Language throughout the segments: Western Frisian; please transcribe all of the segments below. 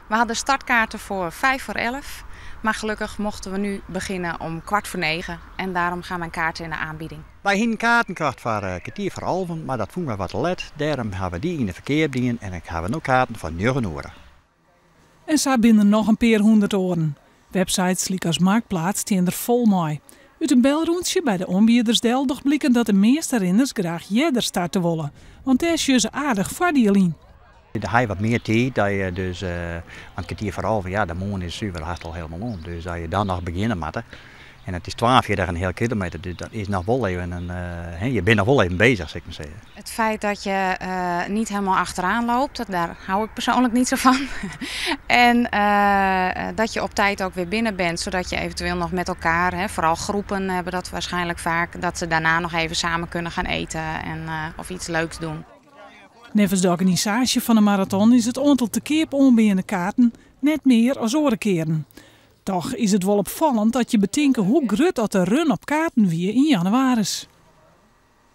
We hadden startkaarten voor 10.25, maar gelukkig mochten we nu beginnen om 8.45 en daarom gaan mijn kaarten in de aanbieding. Wy hiene kaarten kocht foar 10.45, mar dat fûnen wy wat te let. Dêrom hawwe we dy yn de ferkeap dien en ik hawwe no kaarten foar 9 oere. En sa binne der noch in pear hûndert oaren. Websites lykas Marktplaats steane der fol mei. Ut in belrûntsje by de oanbieders del docht bliken dat de measte rinners graach earder starte wolle, want dêr sjogge se aardich foardiel yn. Dan ha je wat mear tiid, dat je dus, want 10.45, ja, de moarn is suver hast al hielendal om. Dus dat je dan noch begjinne moatte. En it is 42,5 kilometer, dus dat is noch wol even in, je binne noch wol even beuzich, sil ik mar sizze. Het feit dat je niet helemaal achteraan loopt, daar hou ik persoonlijk niet zo van. En dat je op tijd ook weer binnen bent, zodat je eventueel nog met elkaar, hè, vooral groepen hebben dat waarschijnlijk vaak, dat ze daarna nog even samen kunnen gaan eten of iets leuks doen. Neffens de organisaasje fan de maraton is it oantal te keap oanbeane kaarten net mear as oare kearen. Dochs is it wol opfallend dat je betinke hoe grut dat de run op kaarten wie yn jannewaris.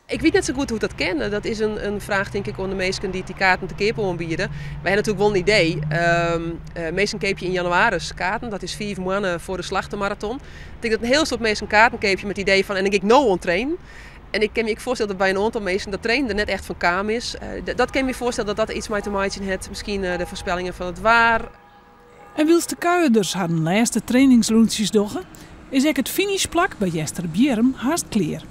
Ik wit net sa goed hoe't dat kin. Dat is in fraach tink ik oan de minsken dy't dy kaarten te keap oanbiede. Wy ha natuerlik wol in idee. Minsken keapje yn jannewaris kaarten. Dat is 5 moanne foar de Slachtemaraton. Ik tink dat in hiel soad minsken kaarten keapje mei it idee fan en dan gean ik no oan trainen. En ik kin my ek foarstelle dat by in oantal minsken dat trainen der net echt fan kaam is. Dat kin my foarstelle dat dat iets mei te meitsjen hat. Miskien de foarspellingen fan it waar. En wylst de kuierders harren lêste trainingsrûntsjes dogge, is ek it finishplak by Easterbierrum hast klear.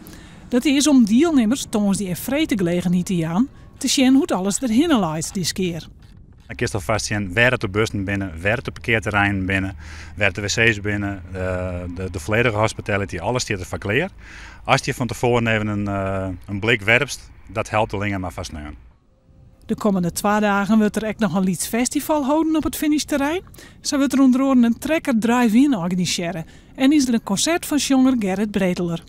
Dat is om dielnimmers tongersdei en freed de gelegenheid te jaan te sjen hoe't alles derhinne leit diskear. Dan kinst alfêst sjen wêr't de bussen binne, wêr't de parkearterreinen binne, wêr't de wc's binne, de volledige hospitality, alles stiet derfoar klear. Ast je fan tefoaren even in blik werpst, dat helpt allinne mar foar sneon. De kommende 2 dagen wurdt der ek noch in lyts festival holden op it finishterrein. Sa wurdt der ûnder oaren in trekker drive-in organisearre en is der in konsert fan sjonger Gerrit Breteler.